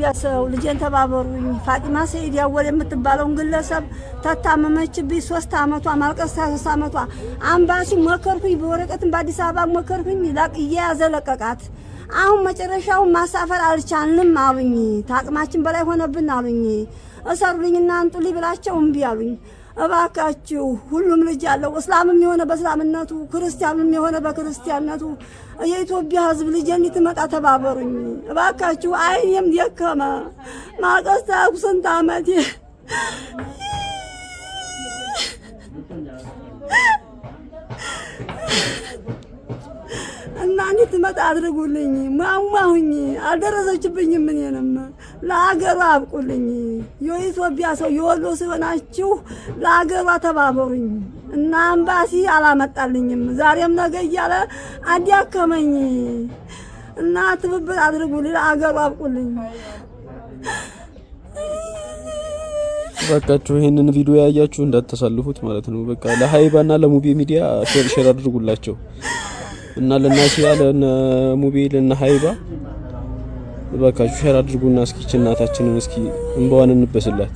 የኢትዮጵያ ሰው ልጄን ተባበሩኝ። ፋጢማ ሰኢድ ያወል የምትባለውን ግለሰብ ተታመመችብኝ። 3 አመቷ ማልቀስ 3 አመቷ። አምባሲ ሞከርኩኝ፣ በወረቀትም በአዲስ አበባ ሞከርኩኝ። እየያዘ ለቀቃት። አሁን መጨረሻውን ማሳፈር አልቻልንም አሉኝ። ታቅማችን በላይ ሆነብን አሉኝ። እሰሩልኝና አንጡልኝ ብላቸው እምቢ አሉኝ። እባካችሁ ሁሉም ልጅ ያለው እስላምም የሆነ በእስላምነቱ ክርስቲያኑም የሆነ በክርስቲያንነቱ የኢትዮጵያ ሕዝብ ልጄ እንድትመጣ ተባበሩኝ እባካችሁ። አይኔም ደከመ ማልቀስ ታያኩ ስንት አመቴ። እና እንድትመጣ አድርጉልኝ። ሟሟሁኝ አልደረሰችብኝም። እኔንም ለአገሯ አብቁልኝ። የኢትዮጵያ ሰው የወሎ ሲሆናችሁ ለአገሯ ተባበሩኝ። እና አምባሲ አላመጣልኝም። ዛሬም ነገ እያለ አዲያከመኝ እና ትብብር አድርጉልኝ፣ ለአገሯ አብቁልኝ። በቃችሁ ይሄንን ቪዲዮ ያያችሁ እንዳታሳልፉት ማለት ነው። በቃ ለሀይባና ለሙቤ ሚዲያ share share አድርጉላቸው እና ለናሲያ ለነ ሙቤ ለነ ሀይባ እባካችሁ share አድርጉና እስኪ እናታችንን እስኪ እንባዋን እንበስላት።